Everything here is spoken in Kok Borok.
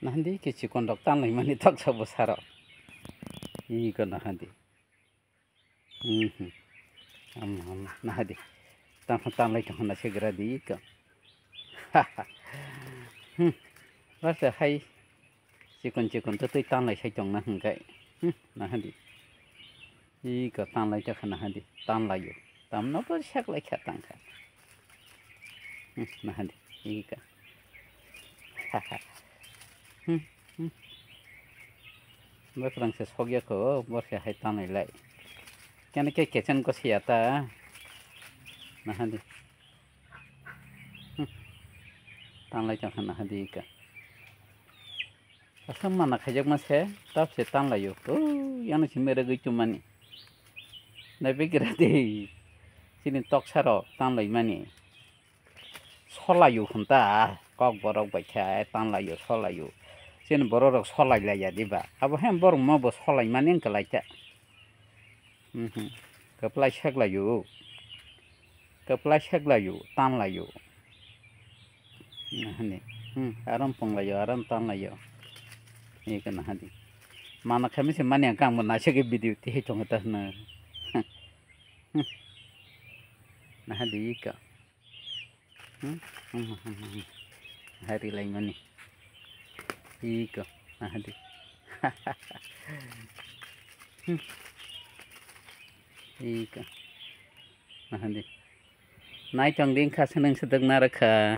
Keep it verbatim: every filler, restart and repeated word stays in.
Nahandi ke chikon rok tanlaimani toksa bwsarok. Iko nahandi. Mhm. Am, am, nahadi. Tamo tanlai tongna segra di iko. Hmm. Basta hai. Chikon chikon to twi tanlai sai tongna hwnkhe. Hmm. Nahadi. Iko tanlai tongkha nahadi. Tanlaio. Tamno bo seklai kha tangkha. Hmm. Nahadi. Iko. Hmm. Hmm. Bwswrang se sokya kho, bor se hai tanwi lai. Kene ke kechen ko siya ta. Nahadi. Hmm. Tanlai tongkha nahadi ka. Asam mana khajak ma se, tap se tanlaio. Oh, yano si mere gui chumani. Nai be gira de. Sini toksa ro tanlai mani. Solaio hwn ta, kok borok bai khe tanlaio, solaio. Chini borok rok solai laiya diba? Abo he borok mo bo solai mani wng kwlai ta. Mhm. Kwplai seklaio. Kwplai seklaio, tanlaio. Nahani. Hmm, aram ponglaio, aram tanlaio. Eko nahadi. Mana khaimi se mani ang kang bo naisik video tihai tongo ta hwno. Hmm. Nahadi iko. Hmm? Hmm, hmm, hmm, hmm. Hari laimani. Iko, nahadi. Hmm. Iko. Nahadi. Naitong ding kha seneng sedek narwkha.